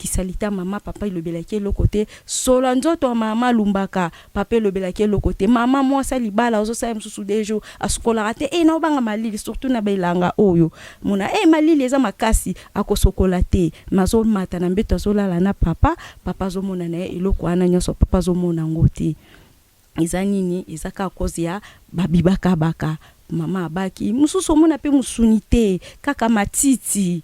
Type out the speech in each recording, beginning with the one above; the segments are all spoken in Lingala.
Kisalite ya mama, papa elobelaki eloko te. Solo ya nzoto ya mama alumbaka, papa elobelaki eloko te. Mama mwasi ya libala ozosala mosusu deux jours asukolaka te. Eh, naobanga malili surtout na belanga oyo. Mona eh malili eza makasi, akosokola te. Mais azomata na mbeto azolala na papa, papa azomona na ye eloko wana nyonso, papa azomona yango te. Eza nini? Eza kaka cause ya babibaka baka. Mama abaki mosusu omona pe mosuni te, kaka matiti.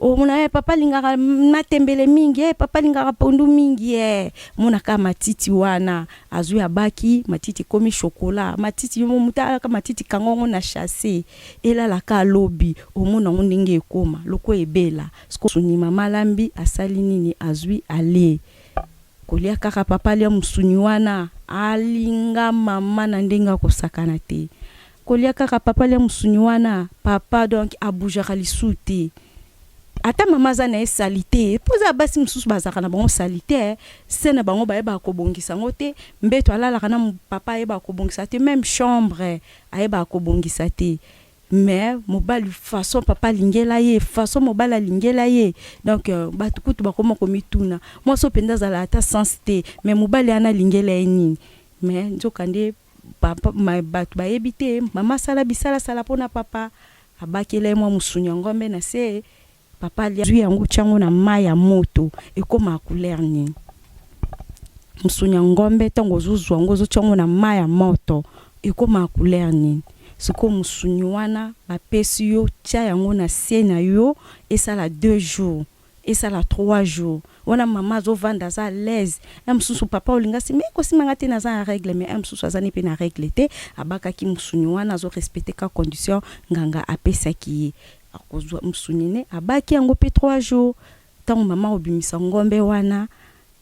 Omona eh, papa alingaka matembele mingi eh, papa alingaka pondu mingi eh. Mona kaka matiti wana azwi abaki matiti ekomi chocolat, matiti yo moto alaka matiti kanga yango na chasse elala kaka lobi omona yango ndenge ekoma lokola ebela. Sikoyo mama alambi asali nini? Azwi alie. Kolia kaka papa alia musuni wana alinga mama na ndenge ya kosakana te kolia kaka papa alia musuni wana papa donc a bougeaka lisusu te ata mama aza na ye salite po eza basi mosusu bazalaka na bango salite se na bango bayebaka kobongisa yango te mbeto alalaka na papa ayebaka kobongisa te meme chambre ayebaka kobongisa te Mais mobali façon papa alingela ye façon mobali alingela ye donc euh, bato kutu bakoma komituna mwasi oyo mpenza azala ata sens te mais mobali wana alingela ye nini mais nzoka nde papa bato bayebi te mama asala bisalasala mpo na papa abakela ye mwa mosuni ya ngombe na se papa alia zwi yango tya yango na mai ya moto ekoma couleur nini mosuni ya ngombe ntango ozozwa yango ozotya yango na mai ya moto ekoma couleur nini sikoyo mosuni wana bapesi yo tya yango na se na yo esala 2 jours esala 3 jours wana mama azovanda aza à l'aise un mosusu papa olinga si mais kosimba nga te naza na règle mais un mosusu aza ni mpe na règle te abakaki mosuni wana azorespecte ka condition nganga apesaki ye Akozwa mosuni ne abaki yango pe 3 jours tango mama akobimisa ngombe wana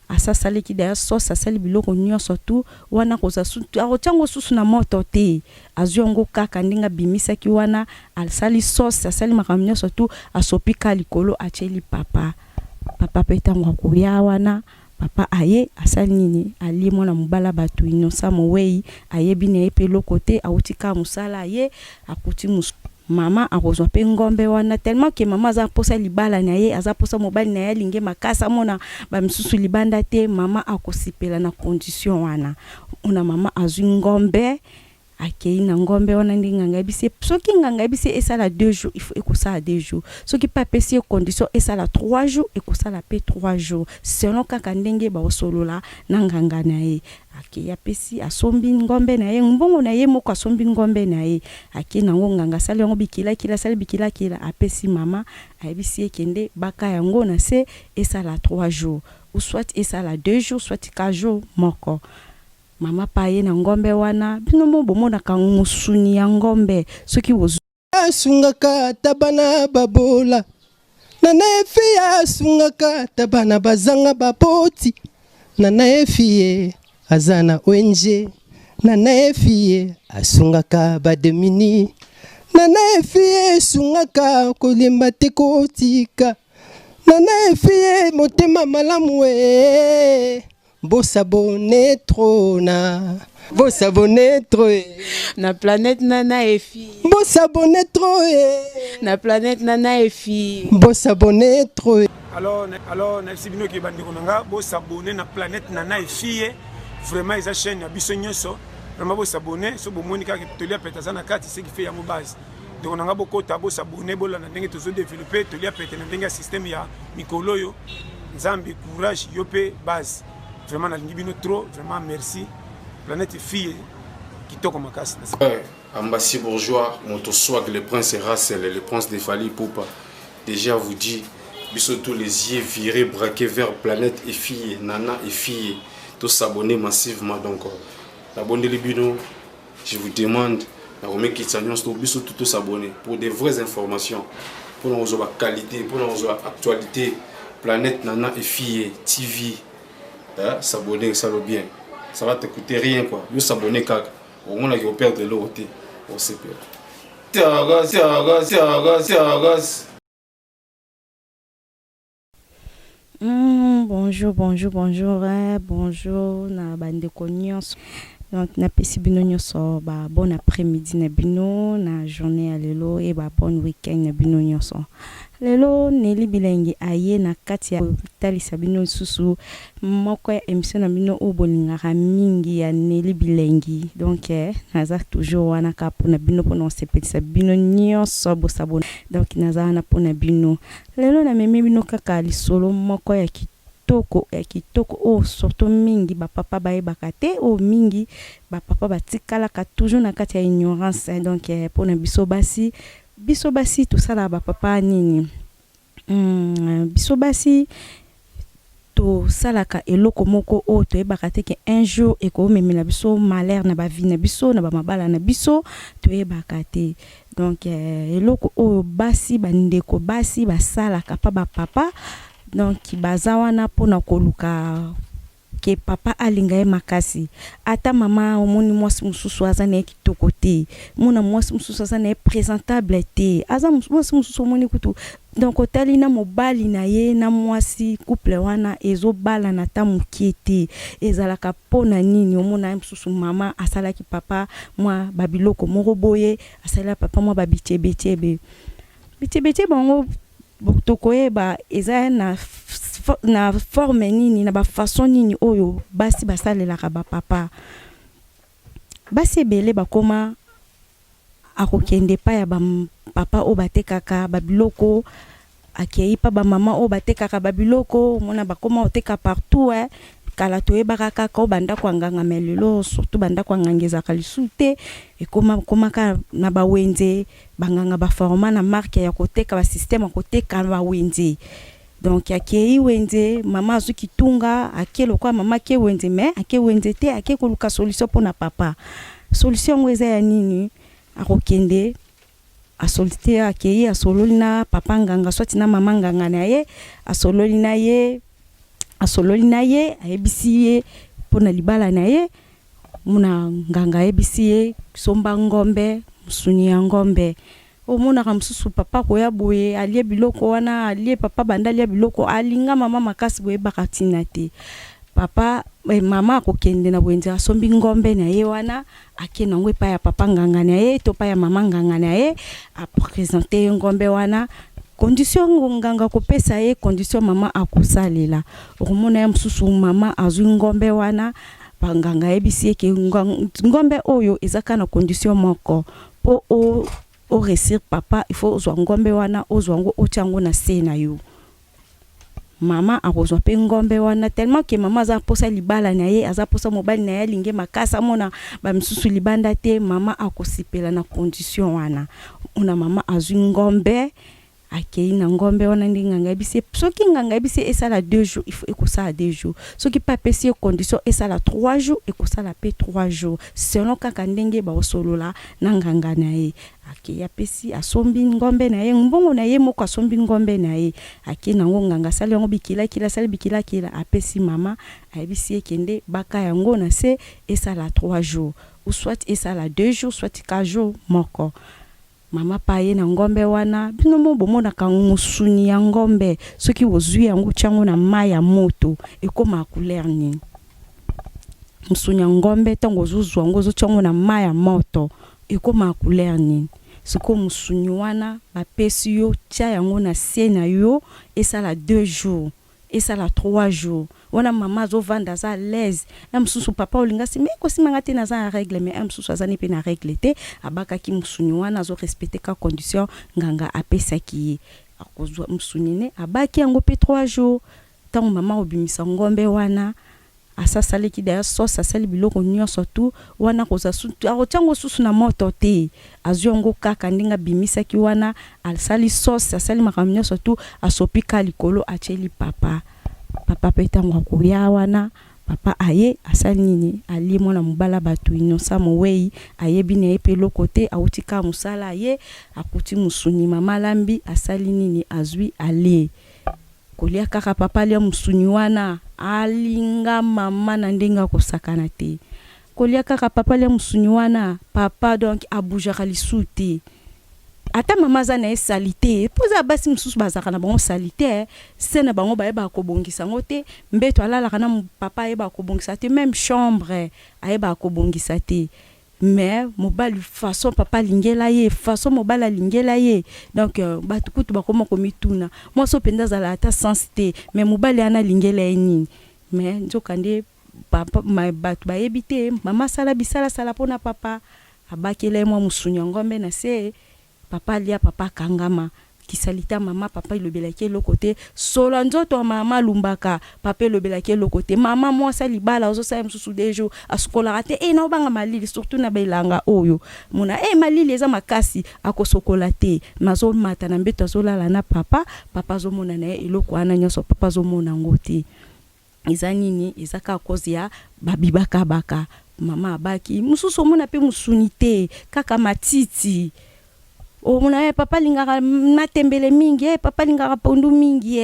asi asaleki dejà sauce asali biloko nionso tout wana akozwa akotia yango susu na moto te azwi yango kaka ndenge abimisaki wana asali sauce asali makambo nionso tout asopi kaka likolo atieli papa papa pe tango akoya wana papa aye asali nini alie mwana mobali ya batu innocent moweyi ayebi naye pe eloko te awuti kaka musala aye akuti Mama akozwa pe ngombe wana tellement que mama aza na posa libala na ye aza posa mobali na ye alinge makasi amona ba misusu libanda te mama akosepela na condition wana ona mama azwi ngombe akei na ngombe wana nde nganga ayebisi ye soki nganga ayebisi ye esala deux jours il faut ekosala deux jours soki pe apesi ye condition esala trois jours ekosala pe trois jours selon kaka ndenge bakosolola na nganga na ye Akeyi apesi asombi ngombe na ye mbongo na ye moko asombi ngombe na ye ake na yango nganga asali yango bikilakila asali bikilakila apesi mama ayebisi ye kende baka yango na se esala trois jours ou soit esala deux jours soit ka jour moko mama pe aye na ngombe wana bino moko bomonaka mosuni ya ngombe soki bozui Asungaka ata bana babola. Nana Efi asungaka ata bana bazanga baboti. Nana Efi aza na ONG. Nana Efi asungaka ba demuni. Nana Efi esungaka kolemba te kotika. Nana Efi motema malamu ee. Bo s'abonner trop na Bo s'abonner trop eh. Na planète Nana et fille. Bo s'abonner trop eh. Na planète Nana et fille. Bo s'abonner trop eh. Alors alors nayebisi bino ke bandeko na nga bo s'abonner na planète Nana et fille vraiment eza chaîne ya biso nyonso vraiment bo s'abonner so bomoni kaka tolia pete aza na kati ce qui fait yango base ndeko na nga bokota bo s'abonner bolanda ndenge tozo développer tolia pete na ndenge ya système ya mikolo oyo nzambe courage yo mpe base vraiment nalingi bino trop vraiment merci planète fille kitoko makasi ouais, Ambassy bourgeois moto swag le prince Russell le prince de Fally Ipupa déjà vous dit biso tous les yeux virés braqués vers planète et fille nana et fille to s'abonner massivement donc nabondeli bino Je vous demande na komikitisa nyonso to biso tout s'abonner pour des vraies informations pour na kozwa ba qualité pour na kozwa actualité planète nana et fille TV hein, s'abonner ça le bien ça va te coûter rien quoi yo s'abonner kaka omonaki operdre eloko te osepela tiagas tiagas tiagas tiagas Bonjour, bonjour, bonjour, hein, bonjour na bandeko nyonso. Donc napesi bino nyonso ba bon après-midi na bino na journée ya lelo e ba bon week-end na bino nyonso. Lelo Nelly Bilengi aye na kati ya kotalisa bino lisusu moko ya émission na bino oyo bolingaka mingi ya Nelly Bilengi. Donc naza toujours wana kaka mpona bino, mpona kosepelisa bino nyonso bosabona. Donc naza wana mpona bino. Lelo namemi bino kaka lisolo moko ya kitoko, ya kitoko, oyo surtout mingi bapapa bayebaka te, oyo mingi bapapa batikalaka toujours na kati ya ignorance. Donc mpona biso basi, biso basi tosalaka bapapa nini? Biso basi tosalaka eloko moko oyo toyebaka te ke un jour ekomemela biso malheur na bavie na biso, na bamabala na biso, toyebaka te. Donc eloko oyo basi, bandeko basi basalaka mpa bapapa, donc baza wana mpona koluka ke papa alinga ye makasi. Ata mama, omoni mwasi mosusu aza na ye kitoko te, mona mwasi mosusu aza na ye présentable te, aza mwasi mosusu omoni kutu, donc otali na mobali na ye na mwasi, couple wana ezobalana ata mokie te. Ezalaka mpona nini? Omona ye mosusu mama asalaki papa mwa babiloko moko boye, asalaki papa mwa babitiebetiebe bitiebetiebe bango. Tokoyeba eza na forme nini, na bafaçon nini oyo basi basalelaka bapapa. Basi ebele bakoma akokende epai ya bapapa oyo batekaka babiloko, akei mpa bamama oyo batekaka babiloko. Omona bakoma koteka partout, eh. Kala toyebaka kaka oyo bandako ya nganga, mais lelo surtout bandako ya nganga ezalaka lisusu te. Ekoma komaka na bawenze, banganga baforma na marque ya koteka, basystème ya koteka na bawenze. Donc akei wenze, mama azwi kitunga, ake lokola mama ake wenze, mais ake wenze te, ake koluka solution mpona papa. Solution yango eza ya nini? Akokende asolite, akei asololi na papa nganga, soit na mama nganga na ye, asololi na ye, asololi na ye, ayebisi ye mpona libala na ye. Muna nganga ayebisi ye: somba ngombe, mosuni ya ngombe. Omonaka mosusu papa koya boye, alie biloko wana, alie papa banda alia biloko, alinga mama makasi, boyebaka ntina te. Papa mama akokende na wenze, asombi ngombe na ye wana, ake nango epai ya papa nganga na ye to epai ya mama nganga na ye, aprésenter ye ngombe wana. Condition nganga kopesa ye, condition mama akosalela. Okomona ye mosusu mama azwi ngombe wana, banganga ayebisi ye ke ngombe oyo eza kaka na condition moko: mpo oréussir papa, il faut ozwa ngombe wana, ozwa yango, otia yango na se na yo. Mama akozwa mpe ngombe wana, tellement ke mama aza mposa libala na ye, aza mposa mobali na ye alingi makasi, amona bamisusu libanda te. Mama akosipela na condition wana. Ona mama azwi ngombe, akei na ngombe wana nde nganga ayebisi ye. Soki nganga ayebisi ye esala 2 jours, il faut ekosala 2 jours. Soki mpe apesi ye condition esala 3 jours, ekosala mpe 3 jours, selon kaka ndenge baosolola na nganga na ye. Akei, apesi, asombi ngombe na ye, mbongo na ye moko, asombi ngombe na ye, akei nango, nganga asali yango bikilakila, asali bikilakila, apesi mama, ayebisi ye: kende baka yango na se, esala 3 jours ou soit esala 2 jours, soit ka jour moko. Mama pa ye na ngombe wana. Bino mo bomonaka mosuni ya ngombe, soki ozwi yango, tia yango na mai ya moto, ekómaka couleur nini? Mosuni ya ngombe, ntango ozozwa yango, ozotia yango na mai ya moto, ekómaka couleur nini? Sikoyo mosuni wana bapesi yo, tia yango na se na yo, esala 2 jours, esala 3 jours. Wana mama azovanda, aza à l'aise. Ya mosusu papa olinga si me ekosimanga te, naza na règle. Mais ya mosusu aza ni mpe na règle te, abakaki mosuni wana, azorespecter ka condition nganga apesaki ye. Akozwa mosuni ne, abaki yango mpe 3 jours. Ntango mama obimisa ngombe wana, asasalaki daya sauce, asali biloko nyonso tu wana, kozwa akotia yango susu na moto te, azwi yango kaka ndenge abimisaki wana, asali sauce, asali makambo nyonso tu, asopi ka likolo, atieli papa. Papa mpe ntango akoya wana, papa aye, asali nini? Alie. Mwana mobala bato Innocent mowei, ayebi na ye mpe eloko te, awuti kaka mosala, aye akuti mosuni mama alambi. Asali nini? Azwi, alie. Kolia kaka, papa alia mosuni wana, alinga mama na ndenge akosakana te. Kolia kaka, papa alia mosuni wana, papa donc abougeaka lisusu te. Ata mama aza na ye salite, mpo eza basi mosusu bazalaka na bango salite, se na bango bayebaka kobongisa yango te. Mbeto alalaka na papa ayebaka kobongisa te, même chambre ayebaka kobongisa te. Mais mobali, façon papa alingela ye, façon mobali alingela ye, donc bato kutu bakoma komituna: mwasi oyo mpenza azala ata sens te, mais mobali wana alingela ye nini? Mais nzoka nde papa, bato bayebi te, mama asala bisalasala mpona papa, abakela ye mwa mosuni ya ngombe na se, papa alia, papa akangama kisalita. Mama, papa elobelaki eloko te. Solo nzoto ya mama alumbaka, papa elobelaki eloko te. Mama mwasi ya libala ozosala mosusu 2 jours asukolaka te. E naobanga malili, surtout na belanga oyo mona e malili eza makasi, akosokola te, me azomata na mbeto, azolala na papa. Papa azomona na ye eloko wana nyonso, papa azomona yango te. Eza nini? Eza kaka cause ya babibakabaka. Mama abaki mosusu, omona mpe mosuni te, kaka matiti. Omona, papa alingaka matembele mingi, papa alingaka pondu mingi.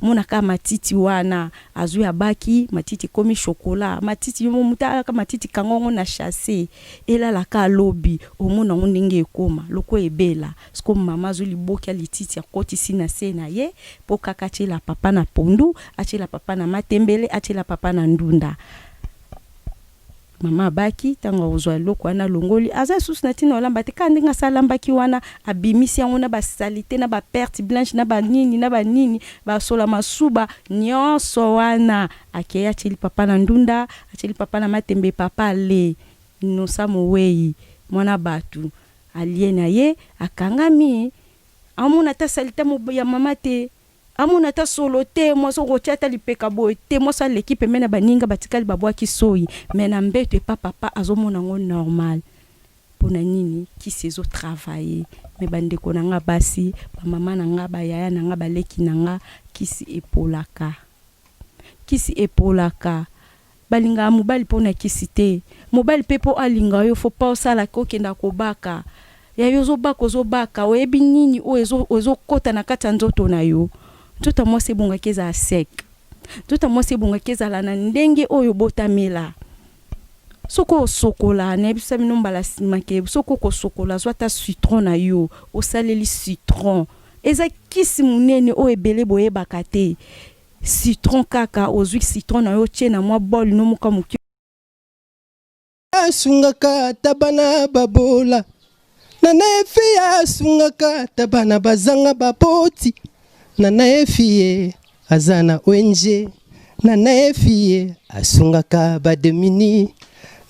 Mona kaka matiti wana azwi, abaki matiti, ekomi chocolat. Matiti yo moto alaka matiti, kangongo na chasse, elalaka alobi, omona yango ndenge ekóma loko ebela. Siko mama azwi liboki ya lititi, akotisi na se na ye, mpo kaka atiela papa na pondu, atiela papa na matembele, atiela papa na ndunda. Mama abaki, ntango akozwa eloko wana, alongoli, aza lisusu na ntina olamba te. Kaka ndenge asalambaki wana, abimisi yango na basaleté, na baperte blanche, na banini, na banini, basola masuba nyonso wana. Akei, atieli papa na ndunda, atieli papa na matembe. Papa ale nosa mowei, mwana bato alie na ye, akangami, amona ata saleté ya mama te, amona ata solo te. Mwasi okotia ata lipeka boye te. Mwasi aleki pembeni na baninga, batikali babwaki soi, me na mbeto epa papa azomona yango normal. Mpona nini? Kisi ezotravaille. Me bandeko na nga basi, bamama na nga, bayaya na nga, baleki na nga, kisi epolaka, kisi epolaka. Balingaka mobali mpona kisi te. Mobali mpe mpo alinga yo, faut pas osalaka okenda kobaka ya yo. Ozobaka, ozobaka, oyebi nini oyo ezokɔta na kati ya nzoto na yo? Nzoto ya mwasi ebongaki ezala sec, nzoto ya mwasi ebongaki ezala na ndenge oyo botamela. Soki osokola, nayebisa bino mbala nsima ke soki okosokola, zwa ata citron na yo, osaleli citron. Eza kisi monene oyo ebele boyebaka te. Citron kaka, ozwi citron na yo, otie na mwa bol no moka moke. Asungaka ata bana babola. Nana Efi asungaka ata bana bazanga baboti. Nana Efi ye aza na ONG. Nana Efi ye asungaka badémunis.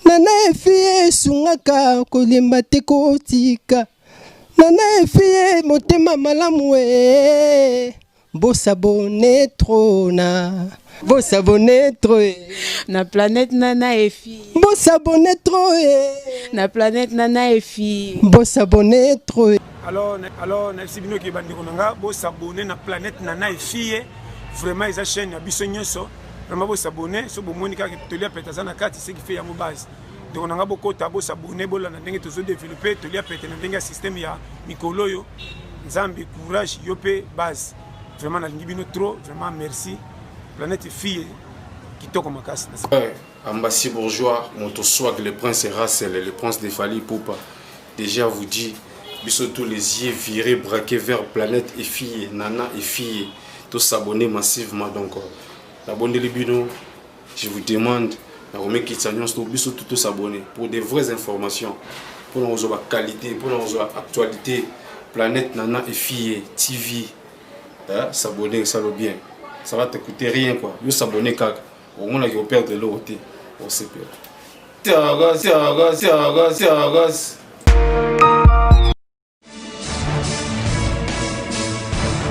Nana Efi ye esungaka, kolemba te, kotika. Nana Efi ye motema malamu e. Bos'abonner trop na, bos'abonner trop e. Na planète Nana Efi. Bos'abonner trop e. Na planète Nana Efi. Bos'abonner trop e. Alors nayebisi bino ke bandeko na nga, bos'abonner na planète Nana Efie. Vraiment eza chaîne ya biso nyonso. Vraiment bos'abonner. So bomoni kaka Tolia Pete aza na kati, ce qui fait yango base. Ndeko na nga, bokota, bos'abonner, bolanda ndenge tozodéveloppe Tolia Pete na ndenge ya système ya mikolo oyo. Nzambe, courage yo mpe base. Vraiment nalingi bino trop, vraiment merci. Planète Fille kitoko makasi. Ouais, Ambassi Bourgeois, Moto Swag, le prince Russell, le prince de Fally Ipupa. Déjà vous dit, biso tous les yeux virés, braqués vers Planète et Fille, Nana et Fille, tous s'abonner massivement. Donc, nabondeli bino, je vous demande, nakomekitisa nyonso, biso tout s'abonner pour des vraies informations, pour nous qualité, pour nous actualité, Planète Nana et Fille TV. Hein, s'abonner, ça le bien. Ça va te coûter rien quoi. Yo s'abonner kaka. Au moins là, yo perdre l'autre. On sait pas. Tiagas, tiagas, tiagas, tiagas.